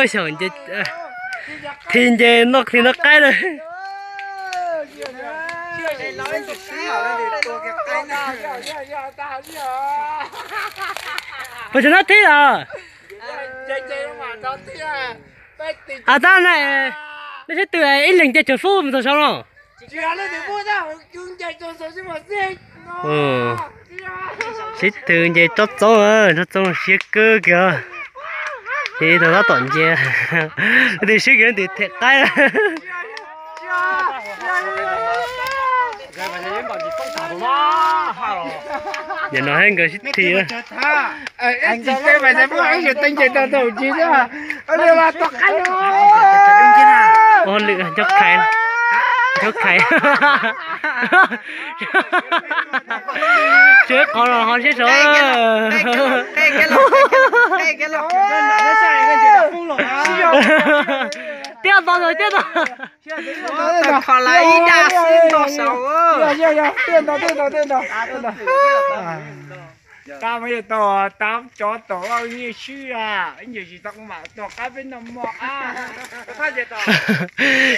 Xyov nce, thi nce no, thi no qaib na. Puas tsis nab thib los? A tab na, nej sib tw ib leeg nce tsoom fub mus txog saud no. Sib tw nce tsob txoob, tsob txoob siab kawg kiag. Ces tab tom nce, leej twg swb ces leej twg them qaib. Nim no hab nkawd sib thi. Ua lwm ncob khaiv, ncob khaiv. Tsuas ib qhov los ho sib sau. Tiaj nto ntag, tiaj nto. Tab mas tau tab cov tom nyiaj swb a, ib ntsis tsis tau mam tuag qab peb noj mov a.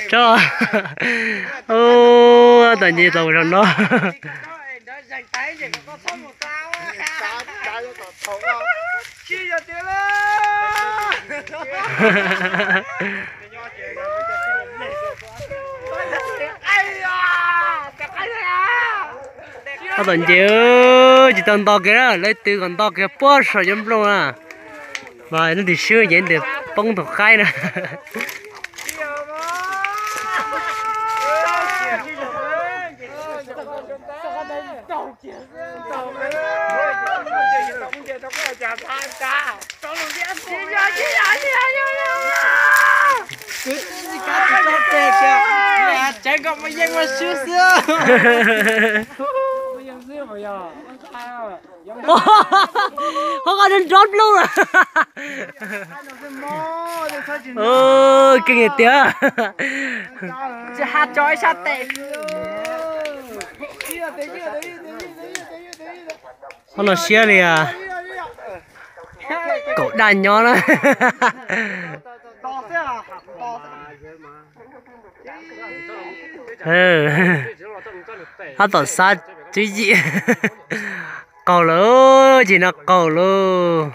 Tso, tab tom nce tau zaum no. Tab tom nce, tsis tau nto kiag, leej twg kom nto kiag puag saum cov nplooj na. Mas leej twg swb ces leej twg poob tus qaib na. Tseev kom muaj yeej muaj swb xwb. Qhov ko nrov nplooj lawm. Keej tiag. Tsis has tso ib sab tes. Qhov no siab li kaum daj nyob na. Tab tom xav tswv yim. Qaug lawm, ces no qaug lawm.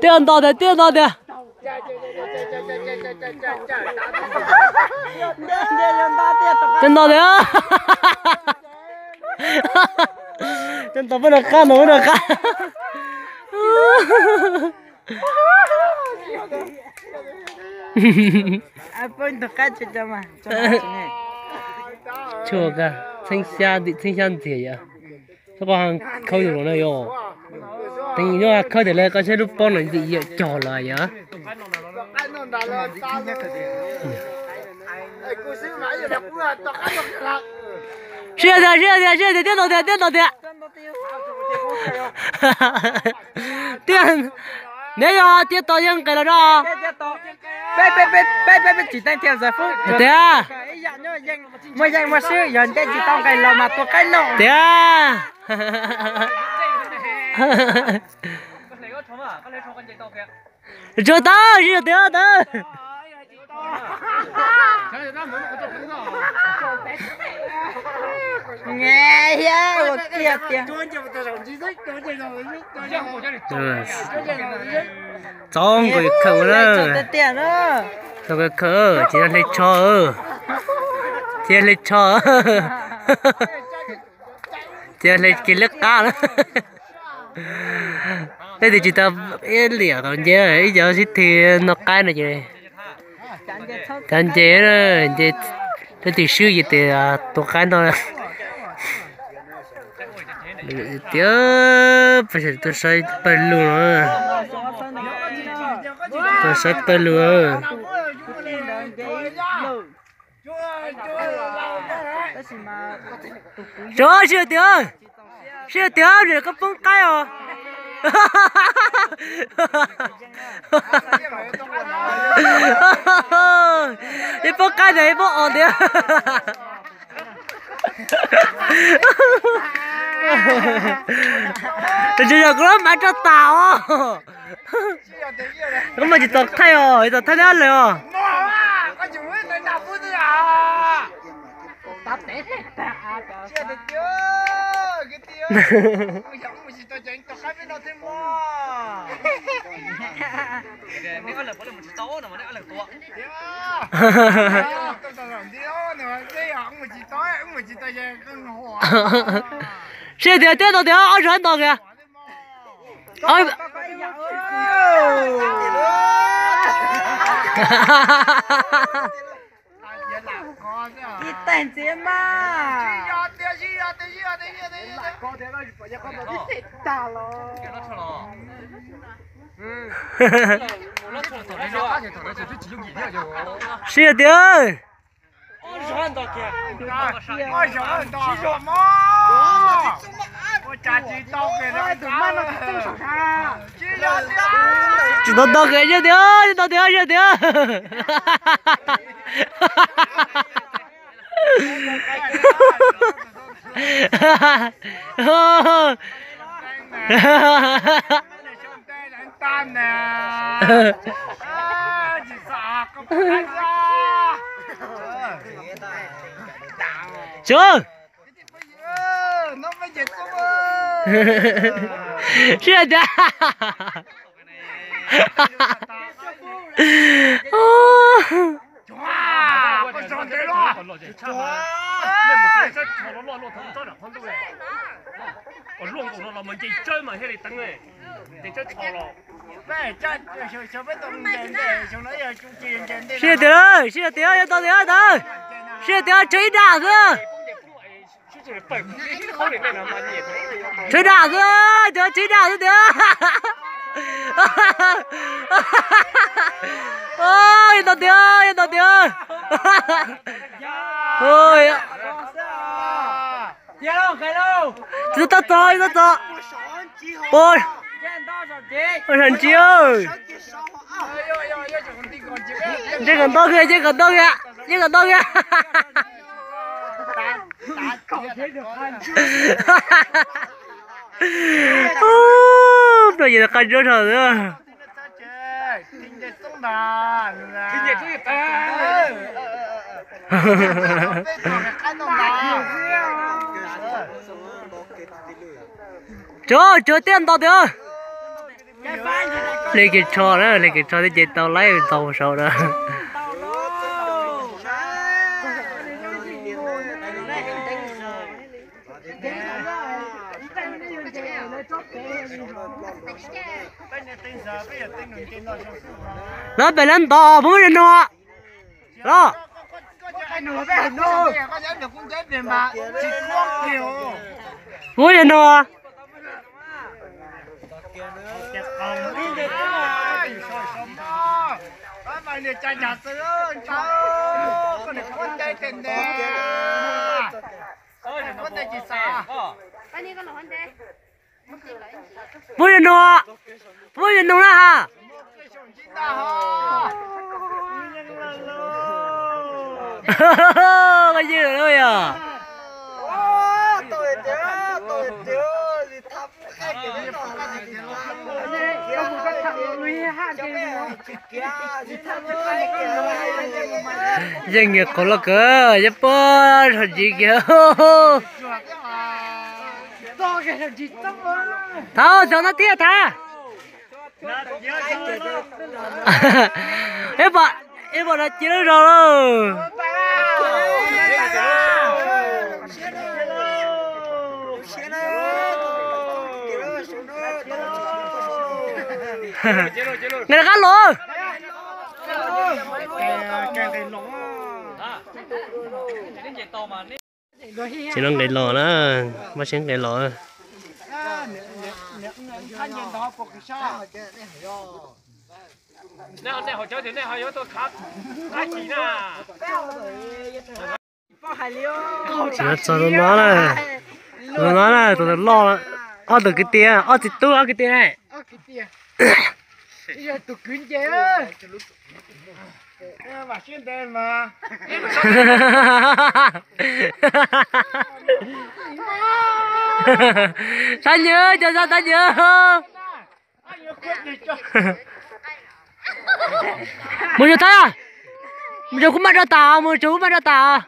Twb nto tiag, twb nto tiag. Twb nto tiag. Twb nto peb noj qab, nto peb noj qab. Txheeb xyab, txheeb xyab ntxiag yom. Xyov koj khawb yus los na yom. Teev nyob khawb tias lawv koj saib lub pob no ntxim yawm cog lawm yom. Sib tias, sib tias, sib tias, tiaj ntaus tias, tiaj ntaus tias. Tiaj, neb yog tiaj tod yog nqes los no. Peb, peb, peb tsis teeb thiaj ntxawm fub tiag. Muaj yeej muaj swb, yog nce tsis tau nqes los mas tua qaib no tiag. Tsuag tau, sib tiag tau. Nge, ua kiag tiag. Txov nkaus khawm na. Txov nkaus khawm, ces yog hle tsho, ces yog hle tsho, ces yog hle kiag liab qab na. Leej twg tsis tau ib liam tau nce, ib cov sib thi noj qaib no ces txhob nce, nce leej twg swb ces tus qaib ntog. Tias peb tuaj saib pawg lug no, tuaj saib pawg lug. Sib tias, sib tias koj poob qaib os. Ib poob qaib ntag, ib poob os tiag. Tus tsis yog kuv lub mav rau tas os. Koj mas tsis tau thaij os, tsis tau thaij ab le os. Sib tiag tiag, tau tiag, ob zog ntau kìa. Ib tag ntxiv mas. Sib tiag. Tsis tau tau kiag, sib tiag, tsis tau tiag, sib tiag. Sib tiag. Sib tiag, sib tiag, yuav tau tiag ntawd. Sib tiag, tshuav ib dag xwb. Tshuav ib dag xwb, tshuav ib dag xwb tiag. Yuav tau tiag, yuav tau tiag. Tsis tau txog, tsis tau txog. Ua, ua sab ntsib. Ntsib kom ntau kawg, ntsib kom ntau kawg, ntsib kom ntau kawg. Ub, tus yawg qab ntsuab zog xwb. Tsov, tsov tiaj nto tiag. Li kev tsho na, li kev tsho thiaj ces tau laib tau saud na. Lawv pem lawv nto, puas muaj zog nug? Los, puas muaj zog nug? Puab yog nug, puab yog nug na ha. Koj ywg lawm yog. Yeej qhuav loj kawg, yeej puab sog ntsis kiag. Thaum xyov no thiaj thaum. Ib pom no cia lub zog lauj. Nqis qab los. Tsis no nqis los na, mas tsis nqis los. Tsis no txog tus no na, tus no na, tus loj, ob tug kwv tij, ob txiv tub ob kwv tij. Sab nyiv, cov sab sab nyiv. Mus rau thab, mus rau kuv maj rau tas, mus rau kuv maj rau tas.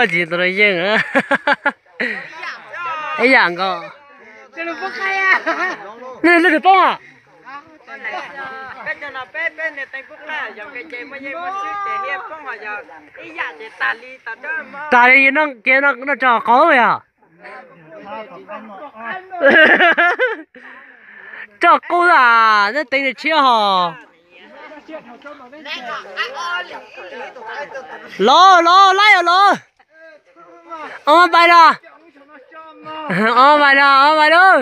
Tsis tau yeej. Ib yam nkaus. Nej leej twg poob os? Tas li no kev no rog qauv yog. Rog qub a, nej teev tshiab hos. Los los laib os los. Ob pais los. Ob pais los, ob pais los.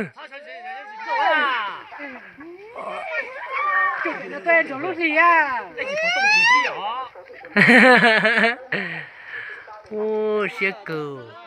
Ub, siab kawg.